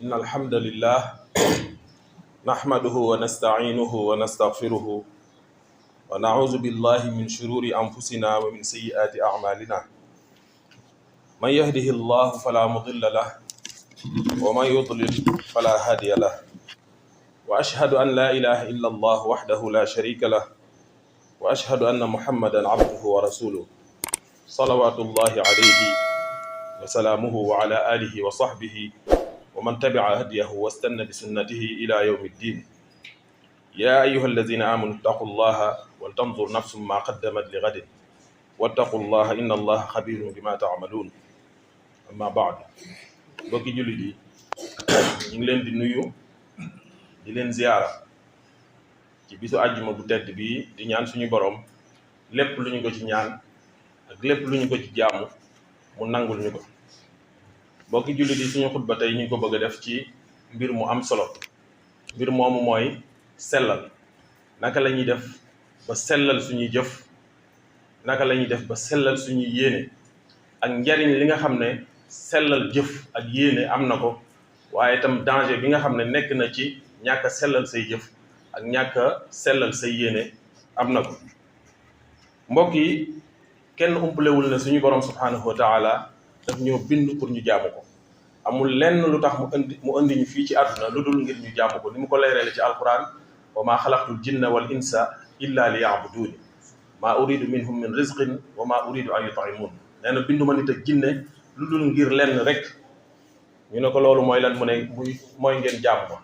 إن الحمد لله نحمده ونستعينه ونستغفره ونعوذ بالله من شرور أنفسنا ومن سيئات أعمالنا من يهده الله فلا مضل له ومن يضلل فلا هادي له وأشهد أن لا إله إلا الله وحده لا شريك له وأشهد أن محمدا عبده ورسوله صلوات الله عليه وسلامه وعلى آله وصحبه ومن تبع هديه واستنى بسنته إلى يوم الدين يا أيها الذين آمنوا اتقوا الله ولتنظر نفس ما قدمت لغد واتقوا الله إن الله خبير بما تعملون أما بعد bokki jullit yi ñu ngi leen di nuyu di leen ziyaara ci bisu àjjuma bu tedd bii di ñaan suñu borom lépp lu ñu ko ci ñaan ak lépp lu ñu ko ci jaamu mu nangul ñu ko bokki jullit yi suñu xutba tey ñu ngi ko bëgg a def ci mbir mu am solo mbir moomu mooy sellal naka la ñuy def ba sellal suñuy jëf naka la ñuy def ba sellal suñuy yéene ak njariñ li nga xam ne sellal jëf ak yéene am na ko waaye itam danger bi nga xam ne nekk na ci ñàkk a sellal say jëf ak ñàkk a sellal say yéene am na ko mbokk yi kenn umpalewul ne suñu borom subhanahu wa taala daf ñoo bind pour ñu jaamu ko amul lenn lu tax mu indi ñu fii ci àdduna lu dul ngir ñu jaamu ko ni mu ko leereele ci alquran wa maa xalaqtul jinna wal insa illa li yaabuduuni maa uridu minhum min rizqin wa maa uridu an yut'imuun nee na bindu ma nit ak jinne lu dul ngir lenn rek ñu ne ko loolu mooy lan mu ne mooy ngeen jaamu ko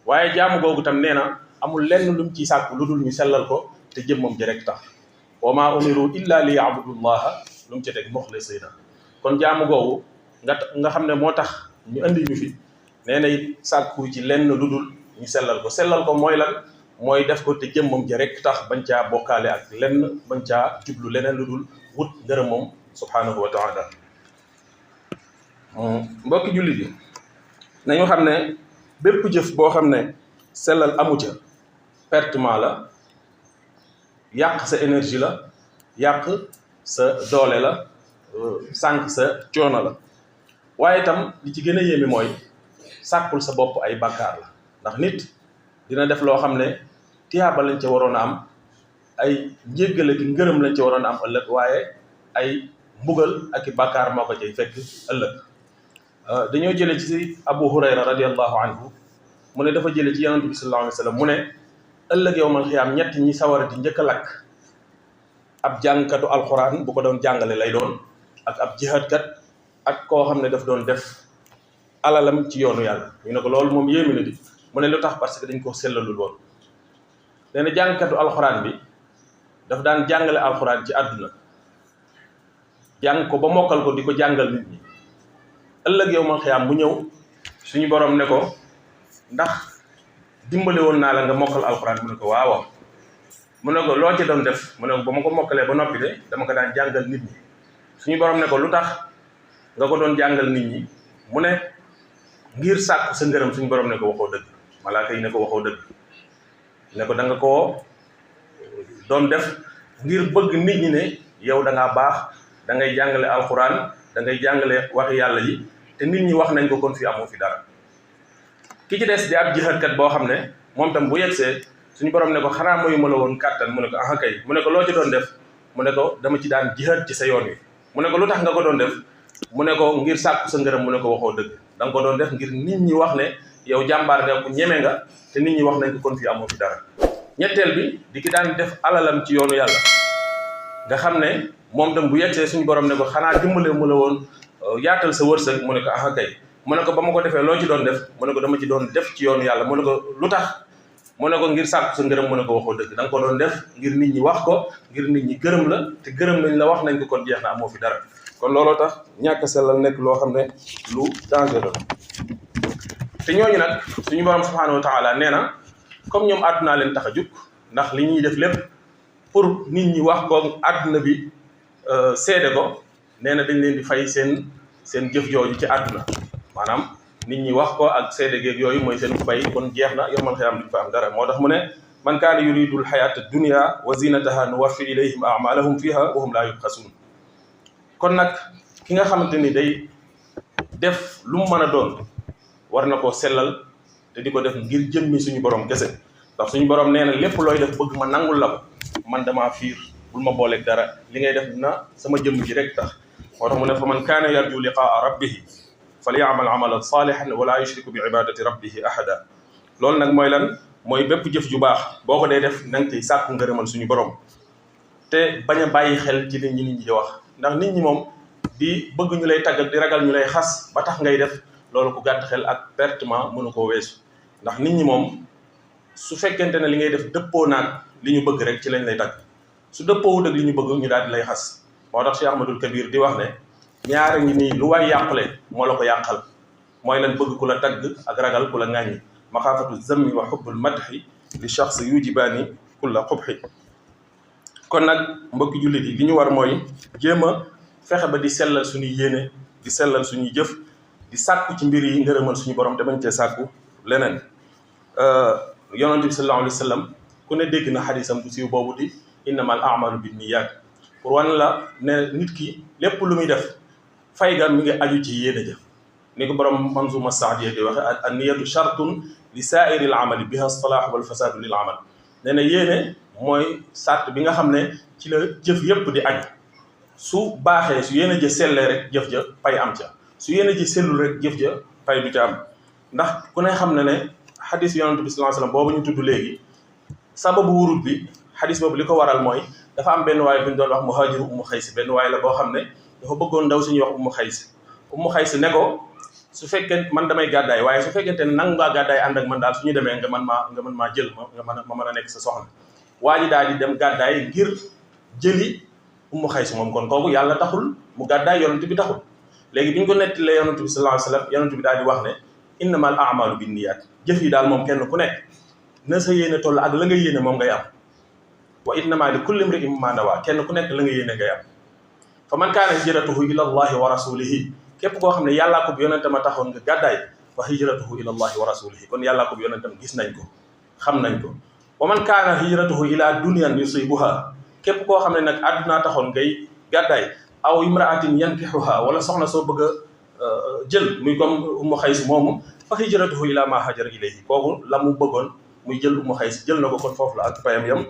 waaye jaamu googu tam nee na amul lenn lu mu ciy sàkku lu dul ñu sellal ko te jëmmam ji rek tax wa maa umiru illa li yaabudullaha lu mu ci teg muxlisina kon jaamu googu nga xam ne moo tax ñu andi ñu fi nee na it sàkku ci lenn lu dul ñu sellal ko mooy lan mooy def ko te jëmmam ji rek tax bañ caa bokkaale ak lenn bañ caa jublu leneen lu dul wut ngërëm moom subhanahu wa taala mbokki jullit yi nañu xam ne bépp jëf boo xam ne sellal amu ca pertement la yàq sa énergie la yàq sa doole la sànq sa coono la waaye itam li ci gën a yéeme mooy sàkkul sa bopp ay bàkkaar la ndax nit dina def loo xam ne tiyaaba lañ ca waroon a am ay njéggale ki ngërëm lañ ca waroon a am ëllëg waaye ay mbugal ak i bàkkaar moo ko cay fekk ëllëg dañoo jële ci Abu Hurayra radiallahu anhu mu ne dafa jële ci yonent bi sallallahu alayhi wa sallam mu ne ëllëg yowmal xiyaam ñett ñi sawara di njëkk a lakk ab jàngkatu alxuraan bu ko doon jàngale lay doon ak ab jihaadkat ak koo xam ne daf doon def alalam ci yoonu yàlla ñu ne ko loolu moom yéemi na di mu ne lu tax parce que dañ ko sellalul woon nee na jàngkatu alxuraan bi daf daan jàngale alxuraan ci àdduna jàng ko ba mokkal ko di ko jàngal nit ñi ëllëg yow man xiyaam bu ñëw suñu borom ne ko ndax dimbale woon naa la nga mokkal alxuraan mu ne ko waaw mu ne ko loo ci doon def mu ne ko ba ma ko mokkalee ba noppi de dama ko daan jàngal nit ñi suñu borom ne ko lu tax nga ko doon jàngal nit ñi mu ne ngir sàkku sa ngërëm suñu borom ne ko waxoo dëgg malaaka yi ne ko waxoo dëgg ne ko da nga koo doon def ngir bëgg nit ñi ne yow da ngaa baax da ngay jàngale alxuraan da ngay jàngale waxi yàlla yi te nit ñi wax nañ ko kon fi amoo fi dara ki ci des di ab jihaadkat boo xam ne moom tam bu yegsee suñu borom ne ko xanaa mooyu ma la woon kàttan mu ne ko aha kay mu ne ko loo ci doon def mu ne ko dama ci daan jihaad ci sa yoon wi mu ne ko lu tax nga ko doon def mu ne ko ngir sàkku sa ngërëm mu ne ko waxoo dëgg da nga ko doon def ngir nit ñi wax ne yow jàmbaar nga ku ñeme nga te nit ñi wax nañ ko kon fi amoo fi dara ñetteel bi di ki daan def alalam ci yoonu yàlla nga xam ne moom tam bu yegsee suñu borom ne ko xanaa dimbale mu la woon yaatal sa wërsëg mu ne ko aha kay mu ne ko ba ma ko defee loo ci doon def mu ne ko dama ci doon def ci yoonu yàlla mu ne ko lu tax mu ne ko ngir sàkku sa ngërëm mu ne ko waxoo dëgg da nga ko doon def ngir nit ñi wax ko ngir nit ñi gërëm la te gërëm nañ la wax nañ ko kon jeex na amoo fi dara kon looloo tax ñàkk sellal nekk loo xam ne lu dangereux la te ñooñu nag suñu borom subhanahu wa taala nee na comme ñoom àddunaa leen tax a jug ndax li ñuy def lépp pour nit ñi wax ko àdduna bi seede ko nee na dañ leen di fay seen jëf jooju ci àdduna maanaam nit ñi wax ko ak seede géeg yooyu mooy seen fay kon jeex na yawmal xiyaam duñ fa am dara moo tax mu ne man kaana yuridu alxayaata dunya wa zinataha nuwaffi ilayhim amalahum fiha wa hum laa yubxasuun kon nag ki nga xamante ni day def lu mu mën a doon war na koo sellal te di ko def ngir jëmmi suñu borom kese ndax suñu borom nee na lépp looy def bëgg ma nangul la ko man damaa fiir bul ma booleeg dara li ngay def na sama jëmm ji rek tax moo tax mu ne fa man kaana yarju liqaa rabbihi falyamal amalan salihan wala yushriku bi ibadati rabbihi ahada loolu nag mooy lan mooy bépp jëf ju baax boo ko dee def na nga ciy sàkku ngërëmal suñu borom te bañ a bàyyi xel ci nit ñi di wax ndax nit ñi moom di bëgg ñu lay tàggat di ragal ñu lay xas ba tax ngay def loolu ku gàtt xel ak pertement mënu koo weesu ndax nit ñi moom su fekkente ne li ngay def dëppoo naag li ñu bëgg rek ci lañ lay tagg su dëppoowut ak li ñu bëgg ñu daal di lay xas moo tax Cheikh Ahmadul Kabir di wax ne ñaara ngi nii lu waay yàqule moo la ko yàqal mooy lan bëgg ku la tagg ak ragal ku la ŋàññi maxaafatu zammi wa xubbul madhi li shaxs yujibaani kulla xubxi kon nag mbokki jullit yi li ñu war mooy jéem a fexe ba di sellal suñuy yéene di sellal suñuy jëf di sàkku ci mbir yi ngërëmal suñu borom te bañ cee sàkku leneen yonent bi sallallahu alayhi wa sallam ku ne dégg na xadisam bu siiw boobu di innamal a'malu binniyat pour wan la ne nit ki lépp lu muy def fay ga mi ngi aju ci yéene jëf ni ko borom Manzuma Saadiya di waxe an niyatu shartun li saairi l amali biha salaahu wal fasaadu lil amal nee na yéene mooy sart bi nga xam ne ci la jëf yépp di aju su baaxee su yéene ja sellee rek jëf ja pay am ca su yéene ji sellul rek jëf ja pay du ca am ndax ku ne xam ne ne xadis yonent bi sallallahu alayhi wasallam boobu ñu tudd léegi sababu wurut bi xadis boobu li ko waral mooy dafa am benn waay bu ñu doon wax muhaajiru ummu xaysi benn waay la boo xam ne dafa bëggoon ndaw suñuy wax ummu xaysi ne ko su fekkee man damay gàddaay waaye su fekkente ne nangu ngaa gàddaay ànd ak man daal suñu demee nga mën maa jël ma mën a nekk sa soxna waa ji daal di dem gàddaay ngir jëli ummu xaysi moom kon kooku yàlla taxul mu gàddaay yonent bi taxul léegi bi ñu ko nettalee yonent bi sallallahu alayhi wasallam yonent bi daal di wax ne innamal a'malu binniyat jëf yi daal moom kenn ku nekk na sa yéene toll ak la nga yéene moom ngay am wa innama li kulli imri'in ma nawa kenn ku nekk la nga yéene ngay am fa man kaana hijratuhu ila allahi wa rasulihi képp koo xam ne yàllaa ko bi yonentam a taxoon nga gàddaay fa hijratuhu ila allahi wa rasulihi kon yàllaa ko bi yonentam gis nañ ko xam nañ ko wa man kaana hijratuhu ila dunyan yusibuha képp koo xam ne nag àddunaa taxoon ngay gàddaay aw imra'atin yankihuha wala soxna soo bëgg a jël muy comme ummu xaysi moomu fa hijratuhu ila ma hajara ilayhi kooku la mu bëggoon muy jël ummu xaysi jël na ko kon foofu la ak payam yam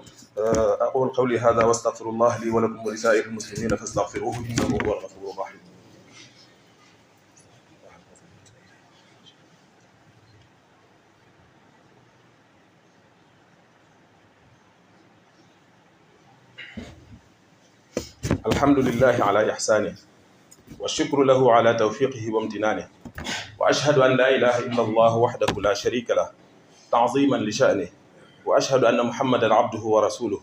aqulu qawli hada wa astaghfirullah li wa lakum wa li sa'iril muslimina fastaghfiruhu innahu huwal ghafurur rahim alhamdulillahi ala ihsanihi wa shukru lahu ala tawfiqihi wa imtinanihi wa ashhadu an la ilaha illa allah wahdahu la sharika lah ta'ziman li sha'nihi wa ashhadu anna muhammadan abduhu wa rasuluhu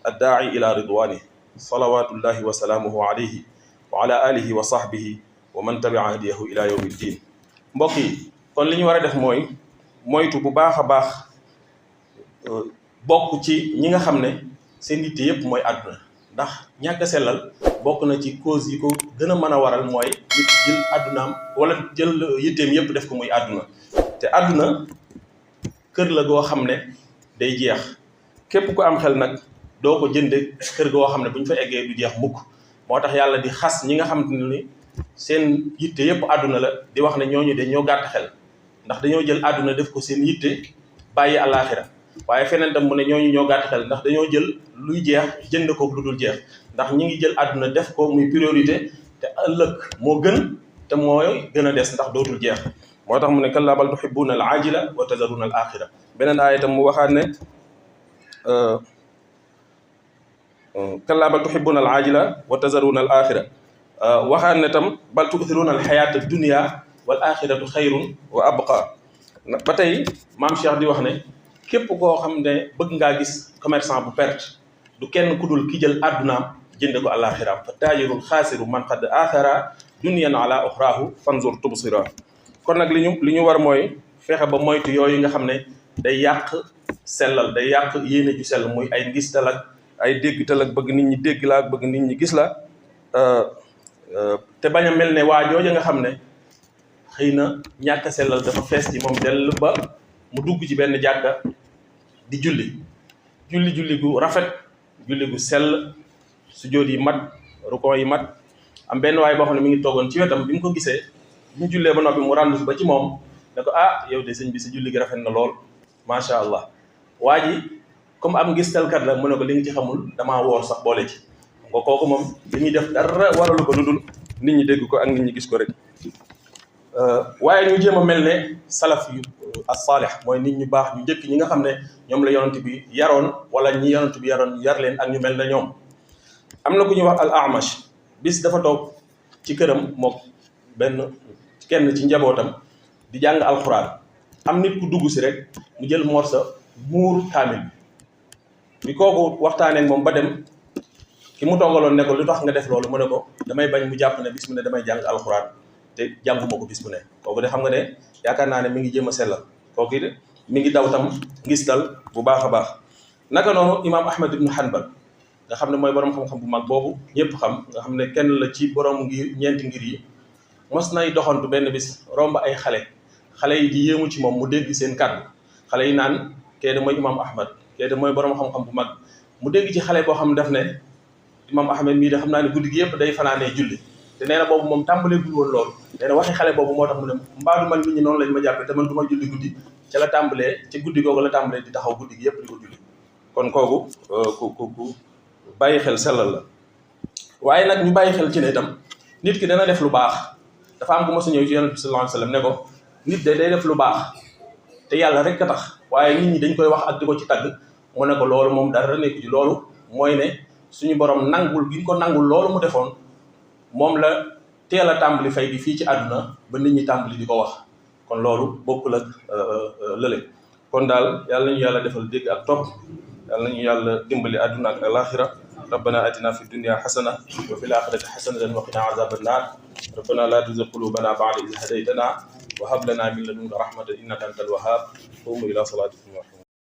ad-da'i ila ridwanihi salawatullahi wa salamuhu alayhi wa ala alihi wa sahbihi wa man tabi'a hadiyahu ila yawmi ddin mbokk yi kon li ñu war a def mooy moytu bu baax a baax bokk ci ñi nga xam ne seen yitte yépp mooy àdduna ndax ñàkk a sellal bokk na ci cause yi ko gën a mën a waral mooy nit jël àddunaam wala jël yitteem yépp def ko muy àdduna te àdduna kër la goo xam ne day jeex képp ku am xel nag doo ko jënde kër goo xam ne bu ñu fa eggee du jeex mukk moo tax yàlla di xas ñi nga xam ne ni seen yitte yépp àdduna la di wax ne ñooñu de ñoo gàtt xel ndax dañoo jël àdduna def ko seen yitte bàyyi àllaaxira waaye feneen tam mu ne ñooñu ñoo gàtt xel ndax dañoo jël luy jeex jënd ko lu dul jeex ndax ñi ngi jël àdduna def ko muy priorité te ëllëg moo gën te mooy gën a des ndax dootul jeex moo tax mu ne kallaa bal tuhibbuna al ajila wa tazaruna al axira beneen aaya tam mu waxaat ne kallaa bal tuhibbuna al ajila wa tazaruna al axira waxaat ne tam bal tu'thiruna al xayaata dunya wal axiratu xayrun wa abqa ba tey maam Cheikh di wax ne képp koo xam ne bëgg ngaa gis commerçant bu perte du kenn ku dul ki jël àddunaam jënde ko àllaaxiraam fa taajirul xaasiru man qad aathara dunyan ala uxraahu fanzur tubsira kon nag li ñu war mooy fexe ba moytu yooyu nga xam ne day yàq sellal day yàq yéene ju sell muy ay ngistal ak ay déggtal ak bëgg nit ñi dégg la ak bëgg nit ñi gis la te bañ a mel ne waa jooja nga xam ne xëy na ñàkk sellal dafa fees ci moom dell ba mu dugg ci benn jàkka di julli gu rafet julli gu sell sujjóot yi mat rukon yi mat am benn waay boo xam ne mi ngi toogoon ci wetam bi mu ko gisee bi ñu jullee ba noppi mu ràndu ba ci moom ne ko ah yow de sëñ bi sa julli gi rafet na lool macha allah. waa ji comme am ngistalkat la mu ne ko li nga ci xamul damaa woor sax boole ci nga kooku moom li ñuy def dara waralu ko lu dul nit ñi dégg ko ak nit ñi gis ko rek. waaye ñu jéem a mel ne salaf yu as-salih mooy nit ñu baax ñu njëkk ñi nga xam ne ñoom la yonent bi yaroon wala ñi yonent bi yaroon yar leen ak ñu mel ne ñoom. am na ku ñuy wax al-A'mash bis dafa toog ci këram mook kenn ci njabootam di jàng alxuraan am nit ku dugg si rek mu jël morsa muur kaamil bi kooku waxtaanee ak moom ba dem ki mu toogaloon ne ko lu tax nga def loolu mu ne ko damay bañ mu jàpp ne bis mu ne damay jàng alxuraan te jànguma ko bis bu ne. kooku de xam nga ne yaakaar naa ne mi ngi jéem a sellal kooku de mi ngi daw tam ngistal bu baax a baax. naka noonu imaam Ahmad ibn Hanbal nga xam ne mooy borom xam-xam bu mag boobu ñëpp xam nga xam ne kenn la ci borom ngir ñeenti ngir yi mos nay doxantu benn bis romb ay xale yi di yéemu ci moom mu dégg seen kàddu xale yi naan kee de mooy imaam Ahmad kee de mooy borom xam-xam bu mag mu dégg ci xale boo xam ne daf ne imaam Ahmad mii de xam naa ne guddi gi yëpp day fanaanee julli te nee na boobu moom tàmbalee gul woon loolu nee na waxi xale boobu moo tax mu ne mbaadu man nit ñi noonu lañ ma jàppee te man du ma julli guddi ca la tàmbalee ci guddi googu la tàmbalee di taxaw guddi gi yëpp di ko julli kon kooku ku bàyyi xel sellal la. waaye nag ñu bàyyi xel ci ne itam nit ki dana def lu baax dafa am bu ma sa ñëw ci yonent bi sallallahu alayhi wasallam ne ko nit de day def lu baax te yàlla rek a tax waaye nit ñi dañ koy wax ak di ko ci tagg mu ne ko loolu moom dara nekku ci loolu mooy ne suñu borom nangul gi ñu ko nangul loolu mu defoon moom la teel a tàmbali fay gi fii ci àdduna ba nit ñi tàmbali di ko wax kon loolu bokkul ak lële kon daal yàlla nañu yàlla defal dégg ak topp yàlla nañu yàlla dimbali àdduna ak alaxira ربنا آتنا في الدنيا حسنة وفي الآخرة حسنة وقنا عذاب النار ربنا لا تزغ قلوبنا بعد إذ هديتنا وهب لنا من لدنك رحمة إنك أنت الوهاب قوموا إلى صلاتكم ورحمة